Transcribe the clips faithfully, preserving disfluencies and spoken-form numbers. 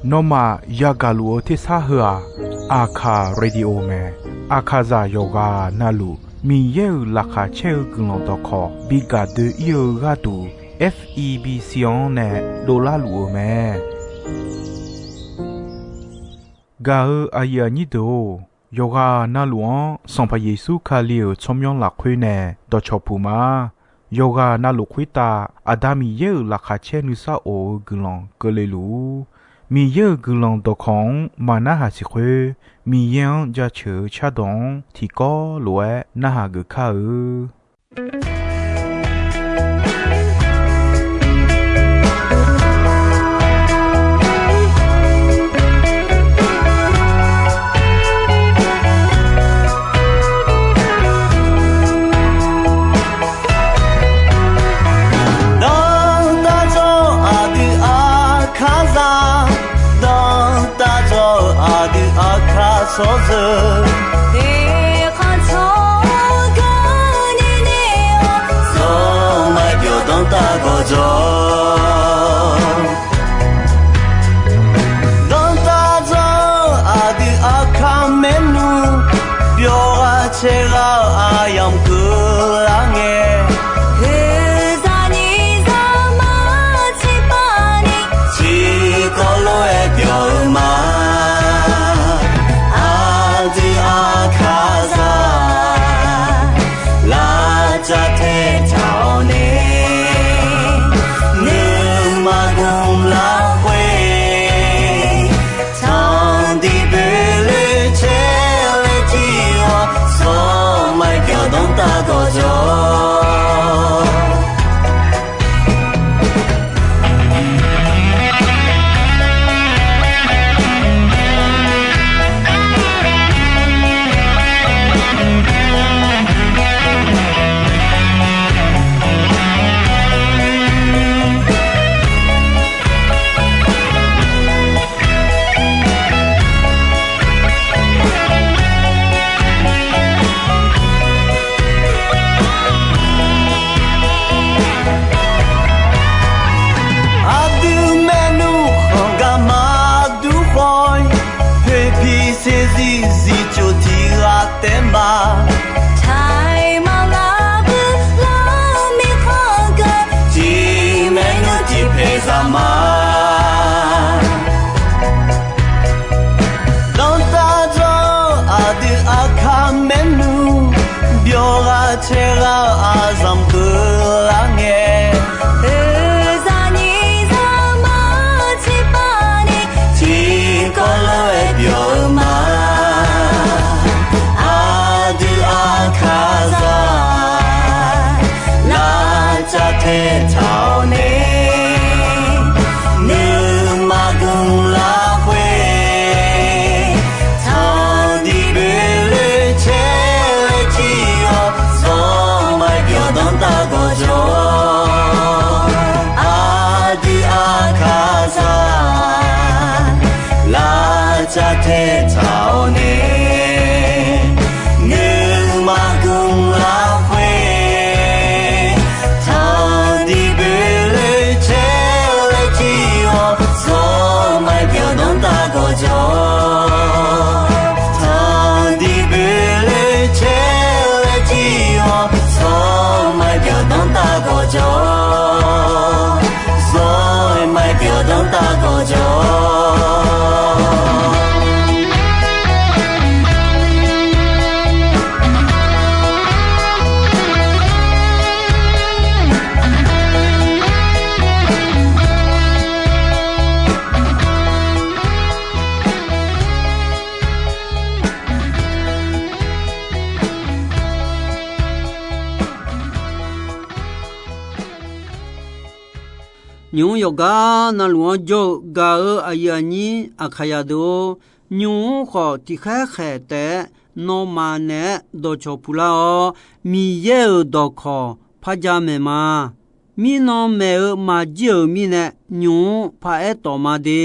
Nawmaf yagaq luf-eu tersar heu-aq, Aqkaq Radio mae. Aqkaqzaq yawqghaq navluf Miqyaer-euq laqkhaq caer-eu guiqlanq dawqkawq bi gaq doe-ir-eu gharduq, F E B C-anr nae dovlar luf-eu mae. Gaq-eu aqyuif aqnyir deuq-or, yawqghaq navluf-anr Sanqpaq Yeqsur Kali-euq tsawrmyanr lafkhoer nae dawqcawq puq ma. Yawqghaq navluf khoertav Aqda Miqyaer-euq laqkhaq caer nuisar of-eu guiqlanq keuvle luf-ur. Miqyaer-euq guiqlanq dawqkawq-anr maqnarhaq siq khoer, Miqyaer-anr jaceuq-eu cardawq-anr tiqkawv lof-aer narhaq geuf kar-eu. Dawqtawvluf aqdui Aqkaqzaq, dawqtawvluf aqdui Aqkaq tsawrjeuq, eqkhanq tsawrganq nini-awr, zawqmar byawq danrtav gawqjawq. Dawqtawvluf aqdui Aqkaq maernmr, byawq ghaq caer ghaq-eu aqyamq keuvlar ngae, oeqzaq nyiq zaqmar tiqpavni, tiqkawv lof-aer byawq-eu ma. Aqdui Aqkaqzaq, lavcav taetaq-awr nae, nuima gmq lafkhoer, tanqdiq boeqloe caer laer jir-awr, zawqmar byawq danrtav gawqjawq. Aqdui maernmr khanq gar maqdur khawf-ir, poeqpiq saeqzir zifcof tiq ghaq taef ma. Taiq maqlar bui lar mirkhanq geu, tiq maernmr tiq paeq zaq ma. Dawqtawvluf aqdui Aqkaq maernmr, byawq ghaq caer ghaq-eu aqzanq keuvlar ngae, oeqzaq nyiq zaqmar tiqpavni, tiqkawv lof-aer byawq-eu ma. Aqdui Aqkaqzaq, lavcav taetaq-awr nae, nuima gmq lafkhoer, tanqdiq boeqloe caer laer jir-awr, zawqmar byawq danrtav gawqjawq. Aqdui Aqkaqzaq, lavcav taetaq-awr nae, nuima gmq lafkhoer, tanqdiq boeqloe caer laer jir-awr, zawqmar byawq danrtav gawqjawq. Tanqdiq boeqloe caer laer jir-awr, zawqmar byawq danrtav gawqjawq. Zawqmar byawq danrtav gawqjawq. Nymq-mr yawqgar navluf-anr jawr-eu gaq-eu aqyuif aqnyir Aqkaqzaq deuq-or, nymq-mr khawf tiqkhaer khaeq taef-aer nawmaf naeq-aer dawqcawq puq lar-awr, Miqyaer-euq dawqkawq par jamaeq ma. Mirnan maeq-eu maqjir-euq mirnae, nymq-mr paraer tawf ma de.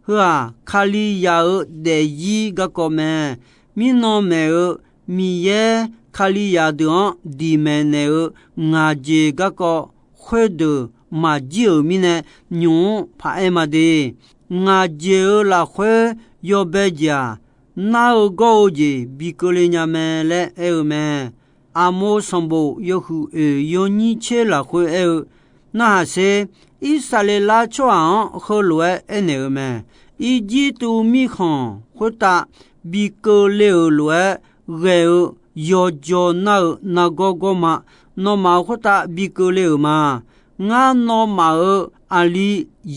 Heu-aq, Kalizaq-euq daefzir garkawv mae. Mirnan maeq-eu Miqyaer Kalizaq deuq-anr diqmaeq naeq-eu ngaq jeq garkawv khoerdeuq maqjir-euq mirnae, nymq-mr paq-aer ma de. Ngaq jeq-euq lafkhoer yawbae jeq-aq, nar-eu gawr-eu jeq bi keuvle nya mae laer aer-eu mae. Aqmov sanqbof yawhuiq oeq yawnyir tser lafkhoer aer-eu, narhaq sher, Irsaqleqlav tsawrhaq-anr heulof-aer aernaeq-eu mae. Irjirtuv mirkhanq khoertav bi keuvle-euq lof-aer ghae-eu yawjaw nar-eu nargawr gawrma, nawmaf khoertav bi keuvle-euq ma. Ngar nawmaf-euq aqli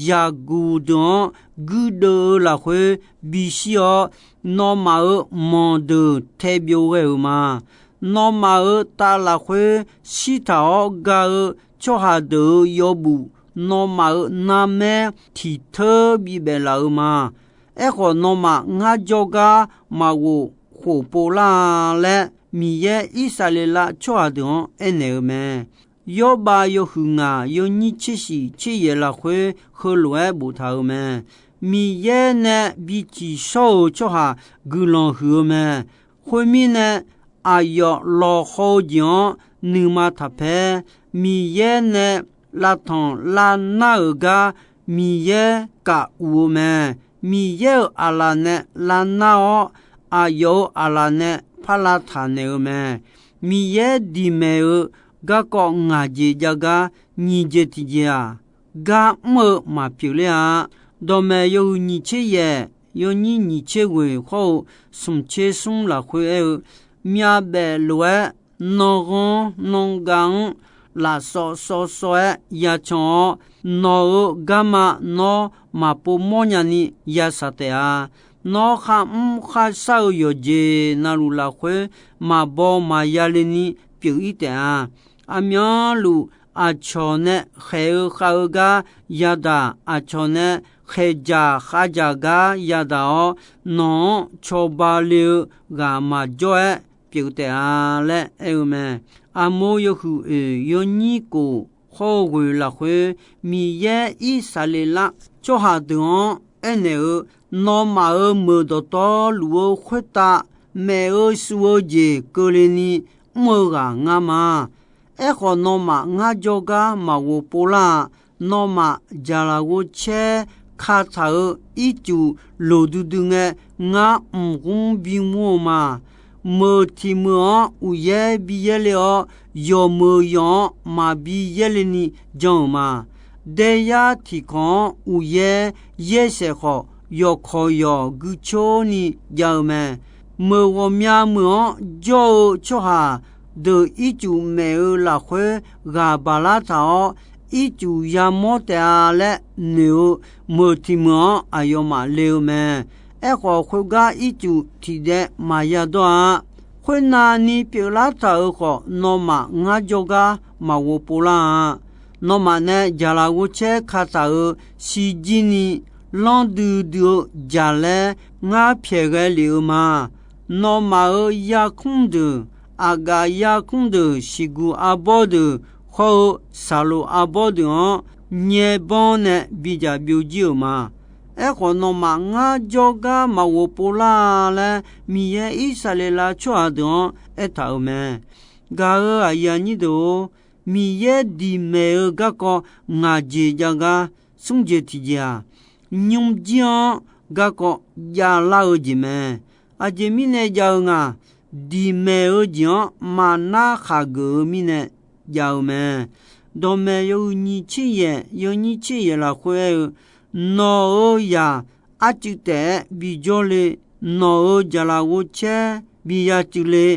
zaqguq deuq-anr guirdeuv-eu lafkhoer bishir-awr, nawmaf-euq manqdeuq tae byov ghae-euq ma. Nawmaf-euq tav lafkhoer shirtaq-awr ga-eu tsawrhaq deuq-euq yawbuf, nawmaf-euq narmaer tiq teur bibaef laf-eu ma. Aerkhawf, nawmaf ngar jawrgar maqghof khof pov lar-a laer, Miqyaer Irsaqleqlav tsawrhaq deuq-anr aernaeq-eu mae. Yawrbav yawhuiq ngaq yawnyir tser shiq tser yaeq lafkhoer heulof-aer boftaq-euq mae. Miqyaer nae bi ciqshawr-euq tsawrhaq guiqlanq huiq-eu mae. Khoermirnae, aqyawf lawqhaw-eu jeq-anr nuima taqpaer. Miqyaer nae lavtanq lavnar-euq gar Miqyaer kaf uq-eu mae. Miqyaer-euq aqlaf nae lavnar-awr, aqyawf-euq aqlaf nae parlav taq naeq-eu mae. Miqyaer diqmaeq-eu garkawv ngaq jeq jav gar nyiq jeq tiqjeq-aq, gar mr-eu maqpyeuf ler-a. Dawqmaeq yawhuiq nyiq tser yaeq, yawnyir nyiq tser ghoeq hawr-eu smq tser smr lafkhoer aer-eu, myavbaef lof-aer, nanghanr nangav-anr lafsawv sawv sawv-aer yacan-awr, nawq-euq garma nawr maqpov mawrnya ni yashaq taef-a. Nawr kharmr kharshar-eu yawqjeq navluf lafkhoer maqbaw maqya le ni pyeuf-ir taef-a. Aqmyanluf aqcawq nae khaeq-eu khav-eu gar yadaq, aqcawq nae khaeqdzaq khavdzaq gar yadaq-awr, nawq-anr cawba le-eu ghaq maqjawr-aer pyeuf taef-a laer aer-eu mae. Aqmov yawhuiq oeq yawnyir kof hawr-eu ghoeq lafkhoer, Miqyaer Irsaqleqlav tsawrhaq deuq-anr aernaeq-eu, nawmaf-euq meuq dawqtawvluf-eu khoertav maef-eu suv-eu jeq keuvle ni mr-eu ghaq ngar ma. Aerkhawf, nawmaf ngar jawrgar maqghof pov lar-a. Nawmaf jaqlaq ghovcaer kataq-euq ircuf loqdui dui ngae, ngar mq ghmr bimur-eu ma. Meuq tiq meuq-anr uqyaer bi yaerle-awr, yawqmeuq yawq-anr maqbi yaerle ni jan-euq ma. Daeyar tiq kawq-anr uqyaer yaersaef khawf, yawqkawq yawq guicor ni jav-eu mae. Meuq ghawqmya meuq-anr jawr-eu tsawrhaq deuq ircuf maef-eu lafkhoer ghaq baq lar taq-awr, ircuf yamawr taef-a laer noeq-eu meuq tiq meuq-anr aqyawfmaf le-eu mae. Aerkhawf, khoergar ircuf tiqdaev maqya dawr-a. Khoernav ni pyeuflar taq-euq khawf, nawmaf ngar jawrgar maqghof pov lar-a. Nawmaf nae jaqlaq ghovcaer kataq-euq shirjir ni lanr duidui-eu jaqlaer ngar pyaeq ghae lef-eu ma. Nawmaf-euq yarkmr deuq, aqgaf yarkmr deuq, siqguq arbawr deuq, hawr-eu saqloq arbawr deuq-anr nyaer banr nae bidzaq byovjir-euq ma. Aerkhawf, nawmaf ngar jawrgar maqghof pov lar-a laer, Miqyaer Irsaqleqlav tsawrhaq deuq-anr aertaq-euq mae. Gaq-euq aqyuif aqnyir deuq-or, Miqyaer diqmaeq-eu garkawv ngaq jeq jav gar smr jeq tiqjeq-aq, nymrjir-anr garkawv javlar-eu jeq mae. Aqjeq mirnae jav-eu nga, diqmaeq-eu jeq-anr maqnar khaqgeuf-eu mirnae jav-eu mae. Dawqmaeq yawhuiq nyiq tser yaeq, yawnyir tser yaeq lafkhoer aer-eu, nawq-euq zaq arcuiv taef-aer bijawr le. Nawq-euq jaqlaq ghovcaer bi yacuiv le.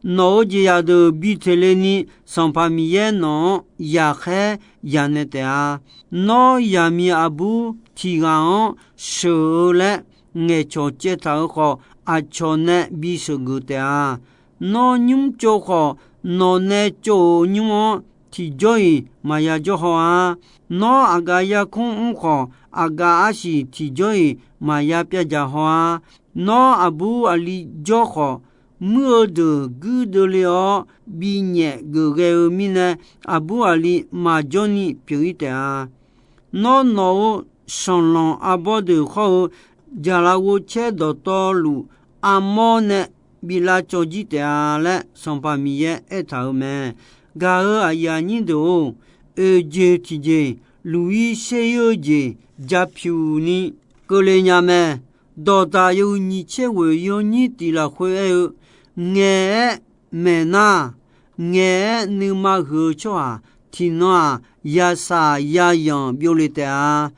Nawq-euq jeqzaq deuq bi teq le ni, Sanqpaq Miqyaer nawq-anr yaqkhaer yaqnaeq taef-a. Nawr, yaqmiq aqbur tiq ghaq-anr sheuq-eu laer ngaeqcawq caev taq-euq khawf, aqcawq nae bi sheuqgeuf taef-a. Nawr, nymr tsov khawf, nawq nae tsov-euq nymr-anr tiqjawr-iq maqya jawr haw-a. Nawr, aqgaf yarkmr mr khawf, aqgaf arsiq tiqjawr-iq maqya pyavdzaq haw-a. Nawr, aqbur aqli jawr khawf, muir-eu deuq guirdeuv le-awr binyaef geuf ghae-eu mirnae, aqbur aqli maqjawr ni pyeuf-ir taef-a. Nawr, nawq-euq sanqlanq arbawr deuq hawr-eu jaqlaf ghovcaer dawqtawvluf armawr nae bi lavcawv jir taef-a laer, Sanqpaq Miqyaer aertaq-euq mae. Gaq-euq aqyuif aqnyir deuq-or, oeq jeq tiqjeq, luq-ir sher-ir-eu jeq ja pyuq ni keuvle nya mae. Dawqdaq yawhuiq nyiq tser ghoeq yawnyir tif lafkhoer aer-eu, ngaeq-aer maeq nar, ngaeq-aer nuima huiq-eu tsawrhaq tiqnan-aq, yasaq yayanq byovle taef-a.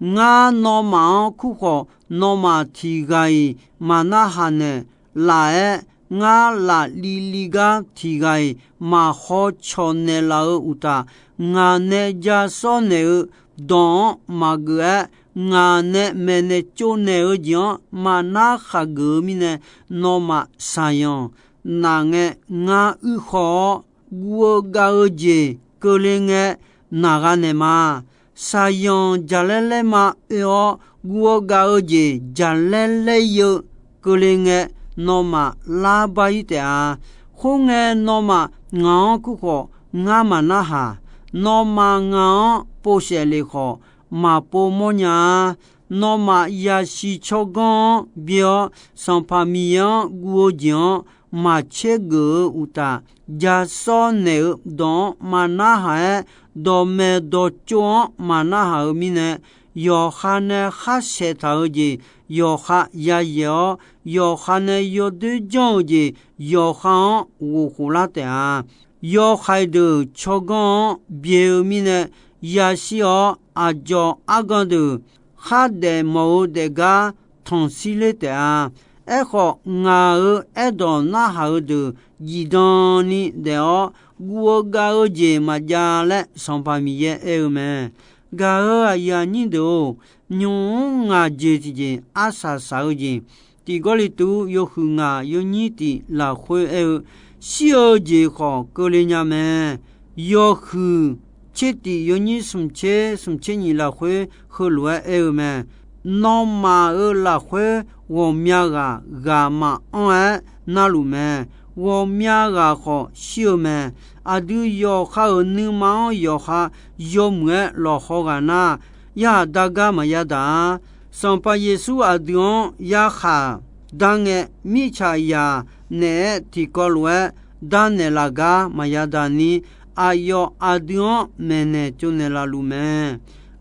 Ngar nawmaf-anr kur khawf, nawmaf tiq ghaq-iq maqnarhaq naeqlaf-aer, ngar lafli li gar tiq ghaq-iq maqhaw cawq naeqlaf-eu uqtaf, ngaq nae ja sawr naeq-eu dawq-anr maqgeuf-aer, ngaq nae maeqnaeq tsovnaeq-eu jeq-anr maqnar khaqgeuf-eu mirnae, nawmaf shaqyanq naq ngae, ngar uir khaw-awr, guv-eu gav-eu jeq keuvle ngae, naq gha naeq ma. Shaqyanq jaqlaer laer ma oe-awr, guv-eu gav-eu jeq jaqlaer laer-eu keuvle ngae, nawmaf lar bar-ir taef-a. Khoerngae, nawmaf ngaq-anr kur khawf, ngar maqnarhaq. Nawmaf ngaq-anr povsaef lef khawf, maqpov mawrnya-a. Nawmaf yasiq tsawrganr-anr byae-awr, Sanqpaq Miqyaer-anr guv-eu jeq-anr maqtser geuf-eu uqtaf, ja sawr naeq-eu dawq-anr maqnarhaq-aer, dawqmaeq dawqtsov-anr maqnarhaq-eu mirnae, yawqha nae khar saeqtaq-eu jeq yawqha yayaeq-awr, yawqha nae yawdoer janr-eu jeq yawqha-anr ghof khof lar taef-a. Yawhaiq deuq tsawrganr-anr byae-eu mirnae, yashir-awr aqdzawq argan deuq khardaef mawf-eu daefgar tanqshir ler taef-a. Aerkhawf, ngaq-euq aerdawq narhaq-eu deuq zifdan ni daef-awr, guv-eu gav-eu jeq maqjav laer Sanqpaq Miqyaer aer-eu mae. Gaq-euq aqyuif aqnyir deuq-or, nymq-mr ngaq jeq tiqjeq arsaq saq-eu jeq, Tiq Gawrliqtu yawhuiq ngaq yawnyir tif lafkhoer aer-eu, shir-eu jeq khawf keuvle nya mae. Yawhuiq tser tif yawnyir smq tser smq tser nyif lafkhoer heulof-aer aer-eu mae. Nawmaf-euq lafkhoer ghawqmya ghaq ghaq maqanr-aer narluf mae. Ghawqmya ghaq khawf shir-eu mae. Aqdui yawqha-euq nuima-anr yawqha yawmuiq-aer lawqhaw ghaq nar, yarhaq dar gar maqya daq-a. Sanqpaq Yeqsur aqdui-anr yarkhaq dar ngae, mirtsaqzaq naeq-aer tiqkawv lof-aer darnaeq laf gar maqya daq ni, aqyawf aqdui-anr maeqnaeq tsovnaeq laf luf mae.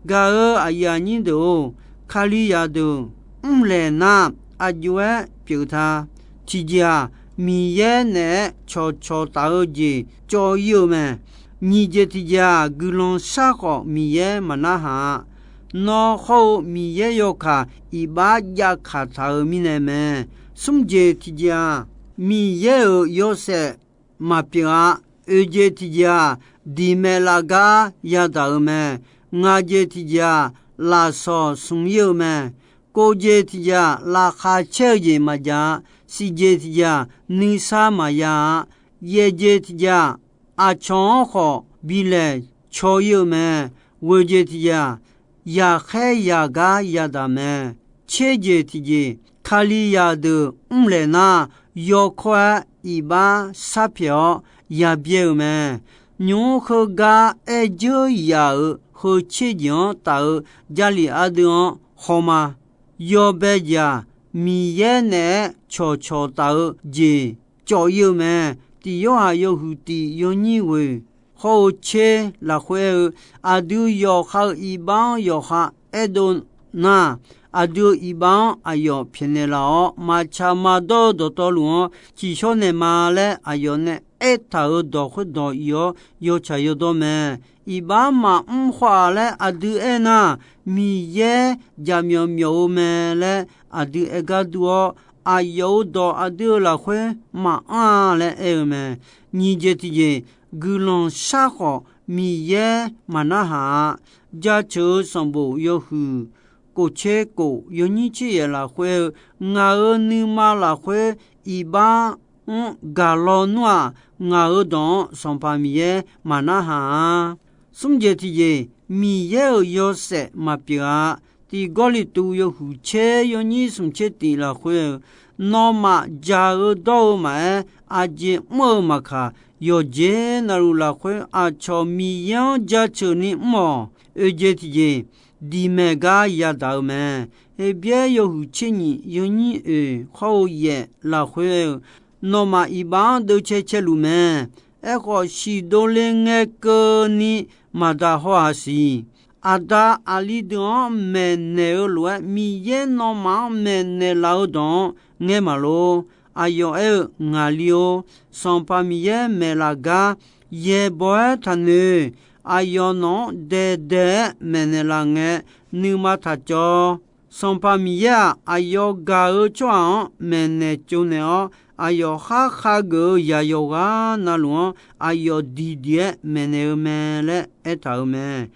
Gaq-euq aqyuif aqnyir deuq-or, Kalizaq deuq mrlaeq nar, aqjox-aer pyeuf ta. Tiqjeq-aq, Miqyaer naeq-aer cawqcawq taf-eu jeq cawv-ir-eu mae. Nyiq jeq tiqjeq-aq, guiqlanq shar khawf Miqyaer maqnarhaq-a. Nawr hawr-eu Miqyaer yawkaq iqbax jav kaq taq-eu mirnae mae. Smr jeq tiqjeq-aq, Miqyaer-euq yawshaef maqpyeuf-a. Oeq jeq tiqjeq-aq, diqmaeq laf gar yadaq-euq mae. Ngaq jeq tiqjeq-aq, lafsawq smq-ir-eu mae. Kov jeq tiqjeq-aq, laqkhaq caer-eu jeq maqjav-a. Siq jeq tiqjeq-aq, nuisar maqya-a. Yaeq jeq tiqjeq-aq, aqcawq-anr khawf bi laeq caw-ir-eu mae. Ghoeq jeq tiqjeq-aq, yaqkhaer yaqgar yadaq mae. Tser jeq tiqjeq, Kalizaq deuq mrlaeq nar, yawkawr-aer iqbax sharpyaeq-awr yabyaer-eu mae. Nymq-mr heugar aer dzeur yaq-euq heu tser jeq-anr taf-eu Jarlif ardeuv-anr hawma. Yawbae jeq-aq, Miqyaer naeq-aer cawqcawq taf-eu jeq cawv-ir-eu mae. Tiq Yorhaq yawhuiq tif yawnyir ghoeq hawr-eu tser lafkhoer aer-eu, aqdui yawqha-euq iqbax-anr yawqha aerdov nar, aqdui-euq iqbax-anr aqyawf pyaeqnaeq laf-awr, maqtsaq maqdawr-eu dawqtawvluf-anr ciqshawr naeqma laer aqyawf nae aertaq-euq dawq khoerdawq iq-awr yawtsaq yawdawr mae. Iqbax maqmr khawf-a laer aqdui aernar, Miqyaer jaqmyawf myawf-eu mae laer aqdui aer gar dur-awr, aqyawf-euq dawq aqdui-euq lafkhoer maqanr-a laer aer-eu mae. Nyiq jeq tiqjeq, guiqlanq shar khawf Miqyaer maqnarhaq-a. Jaceuq-eu sanqbof yawhuiq kof tser kof yawnyir tser yaeq lafkhoer-eu, ngaq-euq nuima lafkhoer iqbax-anr gaq lawnmr-aq, ngaq-euq dawq-anr Sanqpaq Miqyaer maqnarhaq-a. Smr jeq tiqjeq, Miqyaer-euq yawshaef maqpyeuf-a. Tiq Gawrliqtu yawhuiq tser yawnyir smq tser tif lafkhoer-eu, nawmaf jaq-eu dawr-eu maqaer, aqjeq mr-eu maqkaq, yawqjeq navluf lafkhoer aqcawq Miqyaer-anr jaceuq ni mr-awq. Oeq jeq tiqjeq, diqmaeq gar yadaq-eu mae. Heqbyaer yawhuiq tser nyiq yawnyir oeq hawr-eu yaef lafkhoer-eu, nawmaf iqbax-anr deuvcae caeluf mae. Aerkhawf, siqdov le ngae keuvni maqda haw-aq siq. Aqda aqli deuq-anr maeqnaeq-eu lof-aer, Miqyaer nawmaf-anr maeqnaeq laf-eu dawq-anr ngaer maqlor. Aqyawf aer-eu, Ngaqli-or, Sanqpaq Miqyaer maeqlaf gar yaeqbawq-aer taqnoeq. Aqyawf nawq-anr daeqdaeq-aer maeqnaeq laf ngae, nuima taqcawv. Sanqpaq Miqyaer-aq, aqyawf gaq-eu tsawrhaq-anr maeqnaeq tsovnaeq-awr, aqyawf khar khageuf-eu yaqyawf ghaq navluf-anr aqyawf diqdiq-aer maeqnaeq-eu mae laer aertaq-euq mae.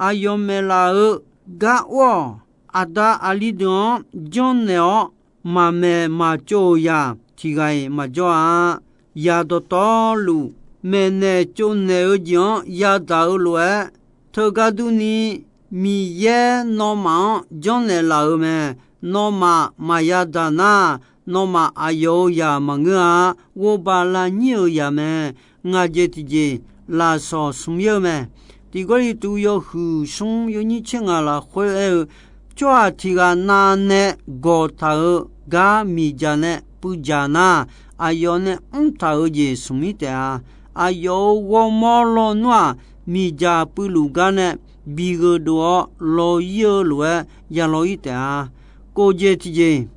Aqyawf maeqlaf-eu gar or-awq. Aqda aqli deuq-anr janrnaeq-awr, maqmaeq maqtsov-euq zaq tiq ghaq-iq maqjawr-a. Yaq dawqtawvluf, maeqnaeq tsovnaeq-eu jeq-anr yadaq-eu lof-aer, teugar durni, Miqyaer nawmaf-anr janrnaeq laf-euq mae. Nawmaf maqya daq nar, nawmaf aqyawf-euq zaq maqngeur-a. Ghovbaq lavnyir-euq zaq mae. Ngaq jeq tiqjeq, lafsawq smq-ir-eu mae. Tiq Gawrliqtu yawhuiq smr yawnyir tser ngaq lafkhoer aer-eu, tsawrhaq tiq ghaq nav nae gawqtaq-eu gar miqdzaq nae puivdzaq nar, aqyawf nae mrtaq-euq jeq smq-ir taef-a. Aqyawf-euq ghawrmawr lawnmr-aq, miqdzaq puivluf gar nae bi gheudov-awr law-ir-eu lof-aer ya law-ir taef-a. Kof jeq tiqjeq,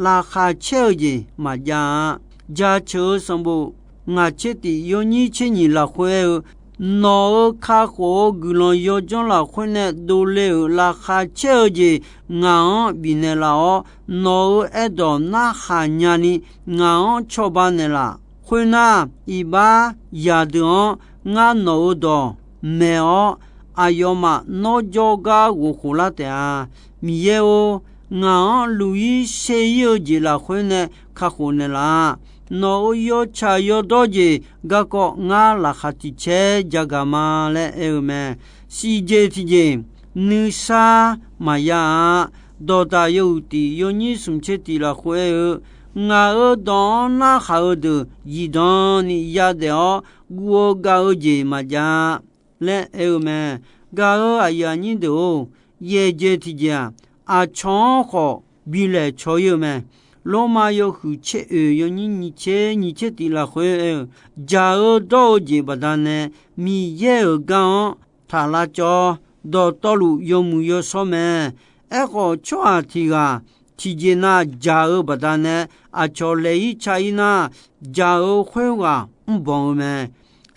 laqkhaq caer-eu jeq maqjav-a. Jaceuq-eu sanqbof ngaq tser tif yawnyir tser nyiq lafkhoer aer-eu, nawq-euq kakhof-eu guiqlanq yawdzanr lafkhoer nae dovle-euq laqkhaq caer-eu jeq ngaq-anr bifnaeq laf-awr, nawq-euq aerdawq narhaq nyani ngaq-anr cawba naeq laf. Khoernar, iqbax zaqdeuq-anr ngar nawq-euq dawq maeq-awr, aqyawfmaf nawr jawrgar ghof khof lar taef-a. Miqyaer-or, ngaq-anr luq-ir ser-ir-eu jeq lafkhoer nae kakhof naeq laf. Nawq-euq yawtsaq yawdawr jeq garkawv ngar laqkhaq tiq caer jagaq ma laer aer-eu mae. Siqjeq tiqjeq, nuisar maqya-a. Dawqdaq yawhuiq tif yawnyir smq tser tif lafkhoer aer-eu, ngaq-euq dawq-anr narhaq-eu deuq zifdan ni yadaef-awr guv-eu gav-eu jeq maqjav laer aer-eu mae. Gaq-euq aqyuif aqnyir deuq-or, yaeq jeq tiqjeq-aq, aqcawq-anr khawf bi laeq caw-ir-eu mae. Lormav yawhuiq tser oeq yawnyir nyiq tser nyiq tser tif lafkhoer aer-eu, jaq-eu dawr-eu jeq baqdanae Miqyaer-euq gar-anr taq lavcawv, dawqtawvluf yawmuiq yawshawr mae. Aerkhawf, tsawrhaq tiq ghaq tiqjeq nav jaq-eu baqdanae aqcawq laeq-ir ca-ir nar, jaq-eu khoerghaq mrbanq-eu mae.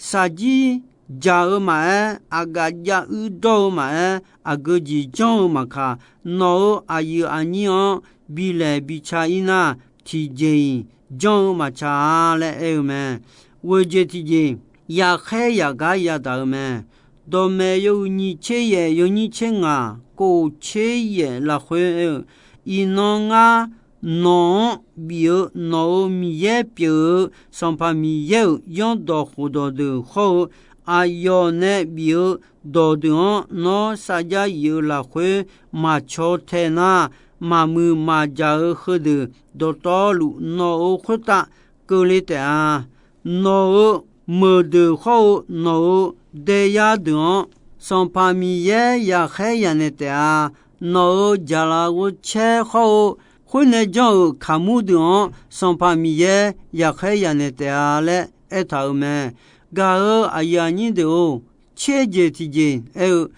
Shaqjir jaq-eu maqaer, aqgaf jav uir dawr-eu maqaer, aqgeu jeq janr-eu maqkaq, nawq-euq aqyuif aqnyir-anr bi laeq bi ca-ir nar, tiqjeq-iq janr-eu maqtsaq-a laer aer-eu mae. Ghoeq jeq tiqjeq, yaqkhaer yaqgar yadaq-eu mae. Dawqmaeq yawhuiq nyiq tser yaef yawnyir tser ngaq kof tser yaef lafkhoer aer-eu, iqnan ngar nawq-anr bif-eu nawq-euq Miqyaer pyeuf-eu Sanqpaq Miqyaer-euq zanrdawq khofdawq deuq hawr-eu, aqyawf nae bif-eu dawqdeuq-anr nawr sarjax yif-eu lafkhoer maqcaw tae nar, maqmuiq maqjaq-eu heudeuq dawqtawvluf nawq-euq khoertav keuvle taef-a. Nawq-euq meuqdeuq hawr-eu nawq-euq daeyar deuq-anr Sanqpaq Miqyaer yaqkhaer yanaeq taef-a. Nawq-euq jaqlaf ghovcaer hawr-eu khoernae janr-euq kaqmur deuq-anr Sanqpaq Miqyaer yaqkhaer yanaeq taef-a laer aertaq-euq mae. Gaq-euq aqyuif aqnyir deuq-or, tser jeq tiqjeq aer-eu,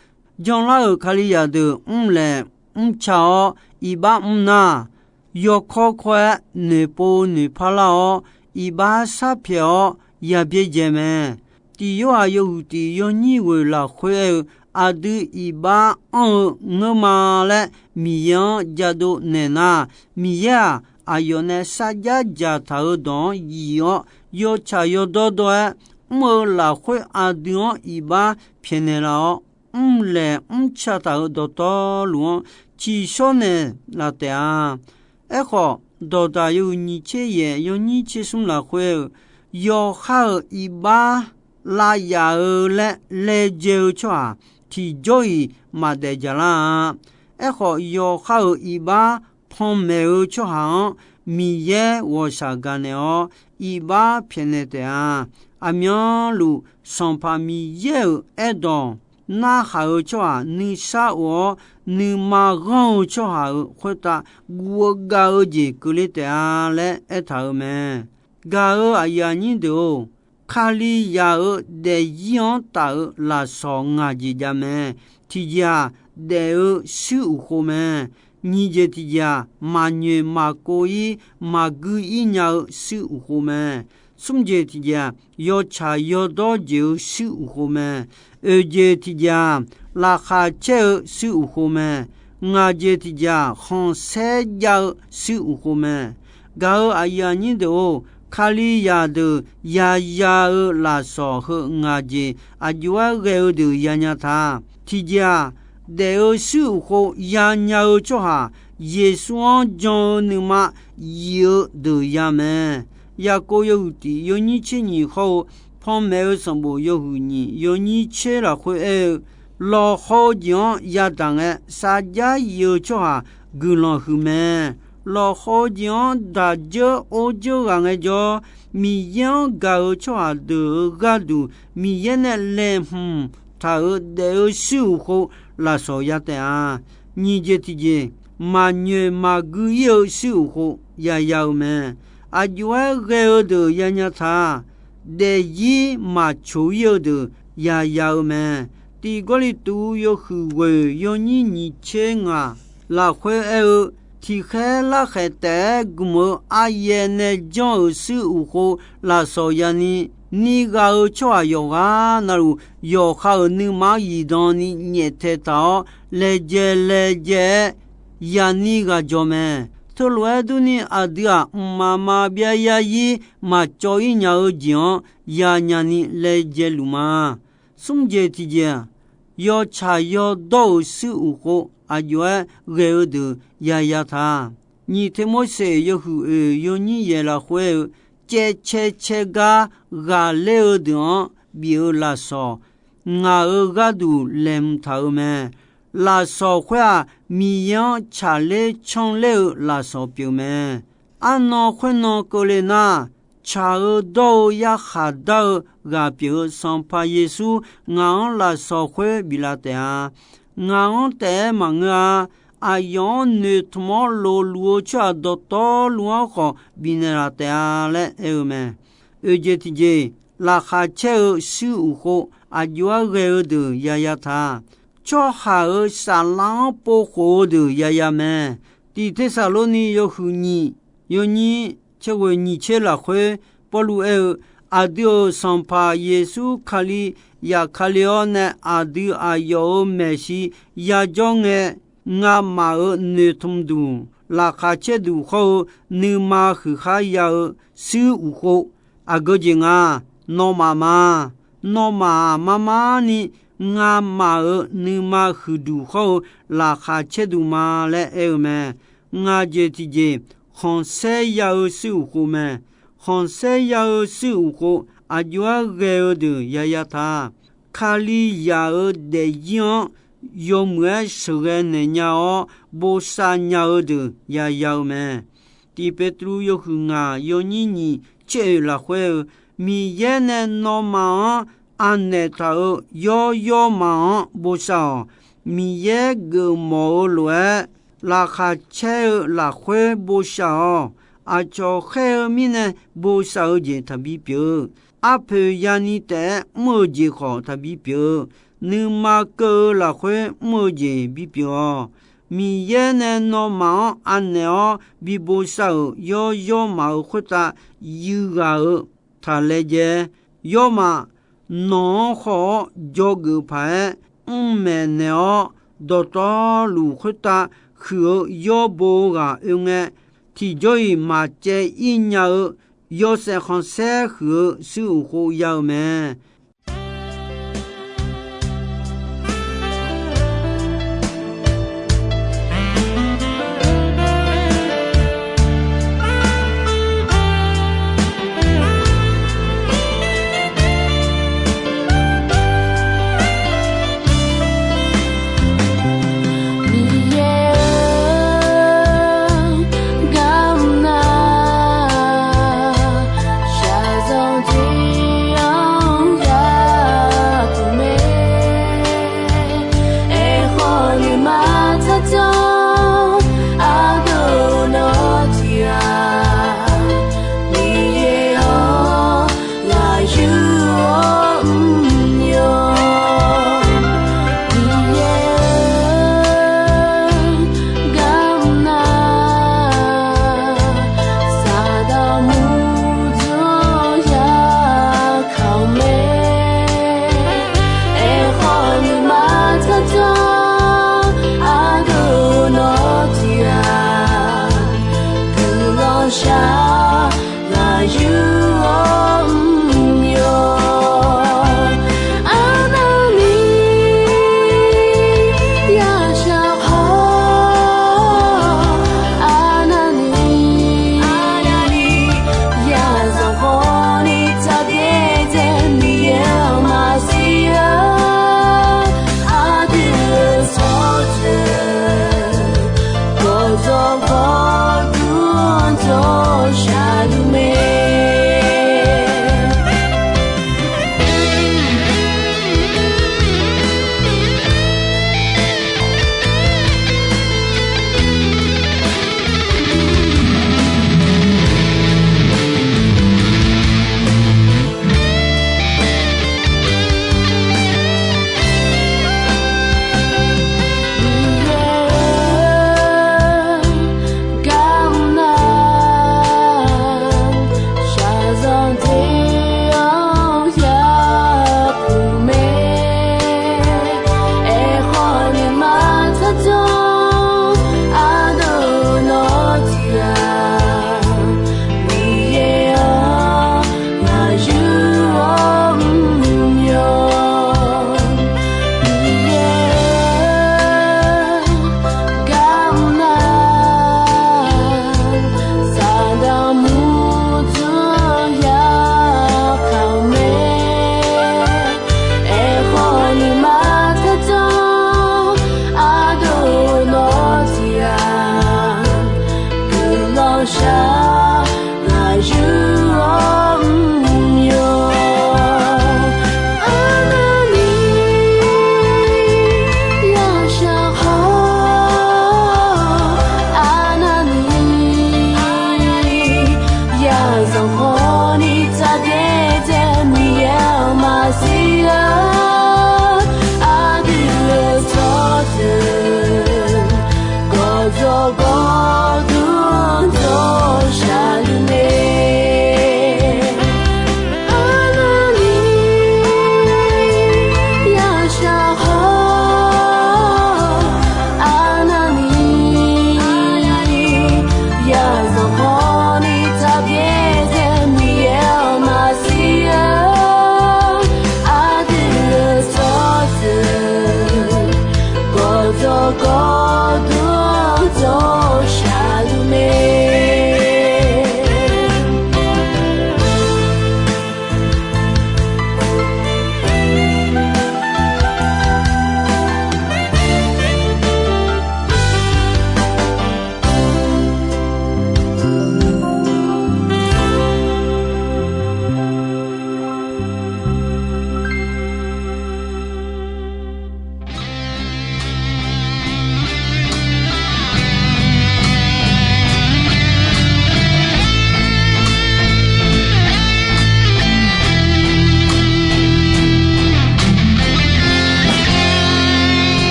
janlar-euq Kalizaq deuq mrlaeq mrca-awr iqbax mr nar, yawkawr kawr-aer noeqpov noeqpar lar-awr, iqbax sharpyaeq-awr yabyaerdzae mae. Tiq Yorhaq yawhuiq tiq yawnyir ghoeq lafkhoer aer-eu, aqdui iqbax anr-eu ngeurma laer Miqyaer-anr jadov naeq nar, Miqyaer-aq, aqyawf nae sarjax dzaqtaq-euq dawq-anr yif-awr, yawtsaq yawdawr dawr-aer mr-eu lafkhoer aqdui-anr iqbax pyaeqnaeq laf-awr, mrlaeq mrca taq-euq dawqtawvluf-anr ciqshawr naeq laf taef-a. Aerkhawf, dawqdaq yawhuiq nyiq tser yaef yawnyir tser smr lafkhoer-eu, yawqha-euq iqbax lav yaf-eu laer laejae-eu tsawrhaq tiqjawr-iq maqdaef jaqlar-a. Aerkhawf, yawqha-euq iqbax panmaeq-eu tsawrhaq-anr Miqyaer ghawqshaq gaqnaeq-awr, iqbax pyaeqnaeq taef-a. Aqmyanluf Sanqpaq Miqyaer-euq aerdawq narhaq-eu tsawrhaq nuisar of-awr, nuima ghanr-eu tsawrhaq-euq khoertav guv-eu gav-eu jeq keuvle taef-a laer aertaq-euq mae. Gaq-euq aqyuif aqnyir deuq-or, Kalizaq-euq daefzir-anr taf-euq lafsawq ngaq jeq jav mae. Tiqjeq-aq, daef-eu shuir uqkhov mae. Nyiq jeq tiqjeq-aq, maqnyoeq maqkov-ir maqgui-ir nya-eu shuir uqkhov mae. Smr jeq tiqjeq-aq, yawtsaq yawdawr jeq-eu shuir uqkhov mae. Oeq jeq tiqjeq-aq, laqkhaq caer-eu shuir uqkhov mae. Ngaq jeq tiqjeq-aq, khanqsaer jav-eu shuir uqkhov mae. Gaq-euq aqyuif aqnyir deuq-or, Kalizaq deuq yaya-eu lafsawq heu ngaq jeq aqjox-aer ghae-eu deuq yanya ta. Tiqjeq-aq, daef-eu shuir uqkhov yanya-eu tsawrhaq Yeqsur-anr jan-eu nuima yif-eu deuq ya mae. Yaqkov yawhuiq tiq yawnyir tser nyiq hawr-eu, panmaeq-eu sanqbof yawhuiq nyiq yawnyir tser lafkhoer aer-eu, lawqhaw-eu jeq-anr yadaq ngae sarjax yif-eu tsawrhaq guiqlanq huiq mae. Lawqhaw-eu jeq-anr daq dzeur or dzeur ghaq ngaejawr, Miqyaer-anr gaq-eu tsawrhaq deuq-euq gharduq Miqyaer nae laeqhmq taq-euq daef-eu shuir uqkhov lafsawq ya taef-a. Nyiq jeq tiqjeq, maqnyoeq maqgui-ir-eu shuir uqkhov yaya-eu mae. Aqjox-aer ghae-eu deuq yanya ta. Daefzir maqcoq-ir-eu deuq yaya-eu mae. Tiq Gawrliqtu yawhuiq ghoeq yawnyir nyiq tser ngaq lafkhoer aer-eu, tiqkhaer larkhaeq taef-aer gmq-eu aryaer nae janr-euq shuir uqkhov lafsawq yani, ni ghaq-eu tsawrhaq yawqghaq navluf, yawqha-euq nuima-anr zifdan ni nyaeftaeq taq-awr, laejae laejae-aer yani ghaq jawq mae. Teulof-aer durni, aqdui-aq, mqmaq maqbyav zarzir maqcawv-ir nya-eu jeq-anr yanya ni laejae luf ma. Smr jeq tiqjeq-aq, yawtsaq yawdawr-euq shuir uqkhov aqjox-aer ghae-eu deuq yaya ta. Nyiq Teqmorseq yawhuiq oeq yawnyir yaeq lafkhoer aer-eu, caevcae cae gar ghaqler-eu deuq-anr bif-eu lafsawq, ngaq-euq gharduq laeqhmq taq-eu mae. Lafsawq khoer-aq, Miqyaer-anr tsaqler canrler-eu lafsawq pyeuf mae. Arnan khoernan keuvle nar, tsaq-eu dawr-eu yarkhaq dar-eu ghaq pyeuf-eu Sanqpaq Yeqsur ngaq-anr lafsawq khoer biflaf taef-a. Ngaq-anr taef-aer maqngeur-a. Aqyawf-anr noeqtmq-awr lofluf-eu tsawrhaq dawqtawvluf-anr khawf bifnaeq laf taef-a laer aer-eu mae. Oeq jeq tiq jeq, laqkhaq caer-eu shuir uqkhov aqjox-aer ghae-eu deuq yaya ta. Tsawrhaq-euq saflar-anr povkhof-eu deuq yaya mae. Tiq Tersaqlorni yawhuiq nyiq yawnyir caerghoeq nyiq tser lafkhoer Pawrluv aer-eu, aqdui-euq Sanqpaq Yeqsur Kali zafkale-awr nae aqdui aqyawf-euq maeqshi yajawr ngae, ngamaf-euq noeqtmq duq, laqkhaq caer duq hawr-eu nuima huiqkhar ya-eu shuir uqkhov, aqgeu jeq nga, nawmaf ma. Nawmaf-aq, mar mar ni ngamaf-euq nuima huiqduq hawr-eu laqkhaq caer duq ma laer aer-eu mae. Ngaq jeq tiq jeq, khanqsaer ya-eu shuir uqkhov mae. Khanqsaer ya-eu shuir uqkhov aqjox-aer ghae-eu deuq yaya ta. Kalizaq-euq daefzir-anr yawmuiq-aer sheuqghae naeq nya-awr bosav nya-eu deuq yaya-eu mae. Tiq Petru yawhuiq ngaq yawnyir nyiq tser oeq lafkhoer-eu, Miqyaer nae nawmaf-anr anaeq taq-euq yawr yawrmaf-anr bosav-awq. Miqyaer geufmawf-eu lof-aer, laqkhaq caer-eu lafkhoer bosav-awq. Aqcawq khaer-eu mirnae bosav-eu jeq taqbi pyeuf-eu, arpoeq yani taef-aer mr-eu jeq khawf taqbi pyeuf-eu, nuima keuv-eu lafkhoer mr-eu jeq bipyeuf-awq. Miqyaer nae nawmaf-anr anaeq-awr bi bosav-euq yawr yawrmaf-euq khoertav yuighaq-eu taq laejae-aer, yawrmaf nawq-anr khawf-awr dzawgeuf paq-aer mr maeqnaeq-awr, dawqtawvluf khoertav huiq-eu yawrbo ghaq oe ngae, tiqjawr-iq maqcaev ir nya-eu yawshaef khanqsaer huiq-eu shuir uqkhov ya-eu mae.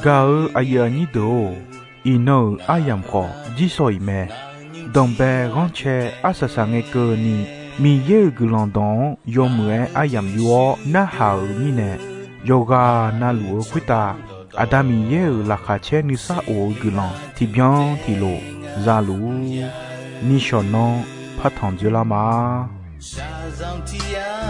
Gaq-eu aqyuif aqnyir deuq-or, iqnan-euq aryamq khawf jirsawq iq mae. Danqbae ghanrcae arsaq saq ngae keuvni, Miqyaer-euq guiqlanq dawq-anr yawmuiq-aer aryamq yur-awr narhaq-euq mirnae, yawqghaq navluf-eu khoertav Aqda Miqyaer-euq laqkhaq caer nuisar of-eu guiqlanq tiqbyan tiqlof za luf-ur. Nishawq nanr partanq dzoerlar ma. Shaqzanq tiq yar